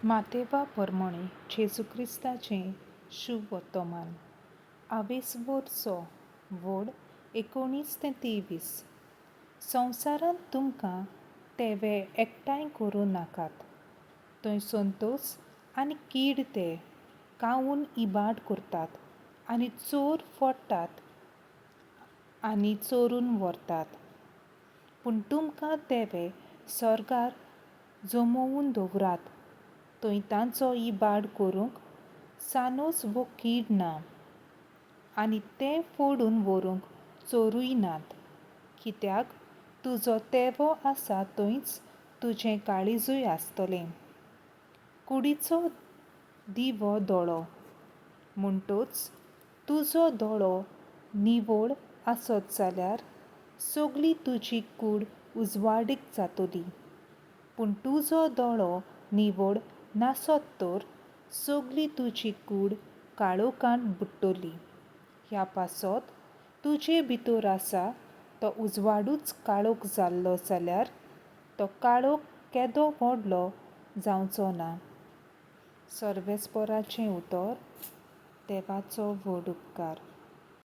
मातेवा परमणे जेजू क्रिस्ताचें शुभ वर्तमान आवेसवरचो व्हड 19 ते 23. संवसारांत तुमकां तेवे एकठांय करूं नाकात. थंय संतोस आनी कीड ते कावून इबाड करतात आनी चोर फोडटात आनी चोरून व्हरतात. पूण तुमकां तेवे सर्गार जमोवन दवरात. थंय तांचो इबाड करूंक सानोस वो कीड ना आनी तें फोडून व्हरूंक चोरूय नात. कित्याक तुजो तेवो आसा थंयच तुजें काळीजूय आसतलें. कुडीचो दिवो दोळो. म्हणटोच तुजो दोळो निवळ आसत जाल्यार सगली तुजी कूड उजवाडीक जातली. पूण तुजो दोळो निवळ नासत तर सगली तुजी कूड काळोखान बुडटली. ह्या पासत तुजे भितर आसा तो उजवाडूच काळोख जाल्लो जाल्यार तो काळोख केदो व्हडलो जावचो ना. सर्वेस्पराचें उतर. देवाचो व्हड उपकार.